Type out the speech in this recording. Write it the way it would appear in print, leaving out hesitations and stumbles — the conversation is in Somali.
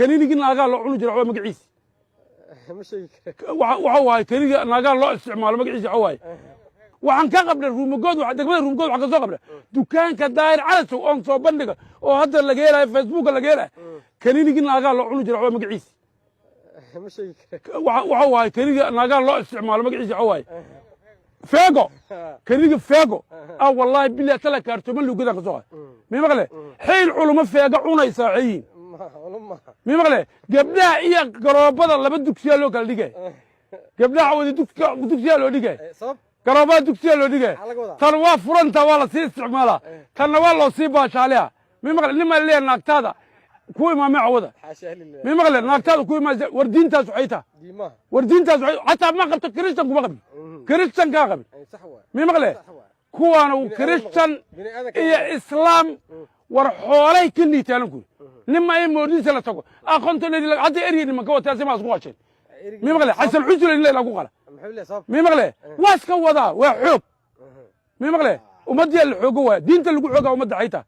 Kaniinigii naagaa loo cuni jira waa magaciisi. Ma sheegi kara. Waxa waaye kaniiniga naagaa loo isticmaalo magaciisa waxa waaye. Waxaan ka qabnay Ruumagood, degmada Ruumagood waxaan ka soo qabnay dukaanka Daahir Calasow oon soo bandhiga oo hadda laga helayo Facebooka laga helayo. Kaniinigii naagaa loo cuni jira waa magaciisi. Ma sheegi kara. Waxa waaye kaniiniga naagaa loo isticmaalo magaciisa waxa waaye Feego, kaniiniga Feego. Ah, wallaahi billahi tala kaartooman luugadaan ka soo qaad. Mi maqle xayl culimo Feego cunaysa waxay yihiin? Culum ma. Mi maqle gabdhaha iyo garoobada laba dugsiyaa loo kala dhigay. Gabdhaha wada dugsiyaa loo dhigay. Sabab? Garoobada dugsiyaa loo dhigay. Maxaa laga wadaa? Tan waa furanta, waa lasii isticmaalaa, tanna waa loo sii baashaaliha. Mi maqle nin maa leeyahay naagtaada ku imaamay cawada? Xaasha lilah. Mi maqle naagtaada ku imaamay? War diintaas waxay tahay? Diimaha. War diintaas waxay xataa ma qabto, Kristan kuma qabin, Kristankaa qabin. Sax waay. Mi maqle Sax waay. kuwaana Kristan Bini aadanka. iyo Islaam war xoolay ka liitaan ku nin ma in moodiisa la tago aqoonta hadda erya nimanka wataa si ma isku qasheen. Mi maqle Xasan Xusule in la ku qala. Muxuu leeyahay sabab? Mi maqle waa iska wadaa, waa xoog. Mi maqle ummadii la xoogo waaya, diinta lagu xoogaa ummadda xayta.